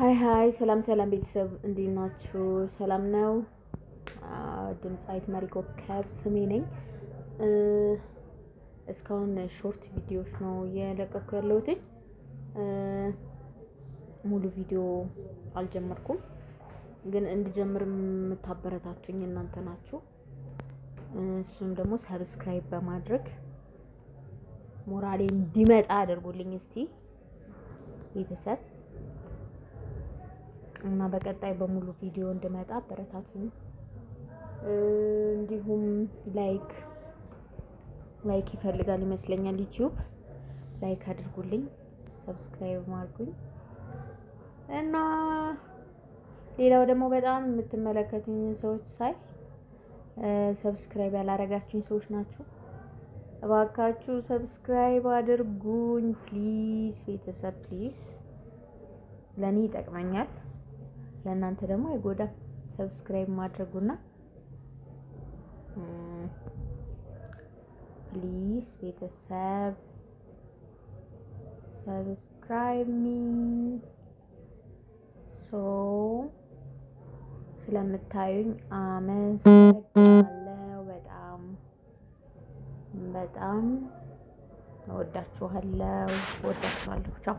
Hi hi፣ ሰላም ሰላም ቤተሰብ፣ እንዴት ናችሁ? ሰላም ነው። ድምፃዊት መሪ ኮከብ ስሜ ነኝ። እስካሁን short ቪዲዮዎች ነው እየለቀኩ ያለሁት። ሙሉ ቪዲዮ አልጀመርኩም፣ ግን እንድጀምር የምታበረታቱኝ እናንተ ናችሁ። እሱም ደግሞ subscribe በማድረግ ሞራሌ እንዲመጣ አድርጉልኝ እስቲ ቤተሰብ፣ እና በቀጣይ በሙሉ ቪዲዮ እንድመጣ አበረታቱኝ። እንዲሁም like like ይፈልጋል ይመስለኛል ዩቲዩብ፣ like አድርጉልኝ፣ subscribe አድርጉኝ። እና ሌላው ደግሞ በጣም የምትመለከቱኝ ሰዎች ሳይ subscribe ያላረጋችሁኝ ሰዎች ናችሁ። እባካችሁ subscribe አድርጉኝ please፣ ቤተሰብ please። ለእኔ ይጠቅመኛል፣ ለእናንተ ደግሞ አይጎዳም። Subscribe ማድረጉና please ቤተሰብ subscribe me። So ስለምታዩኝ አመሰግናለሁ። በጣም በጣም እወዳችኋለሁ፣ እወዳችኋለሁ። ቻው።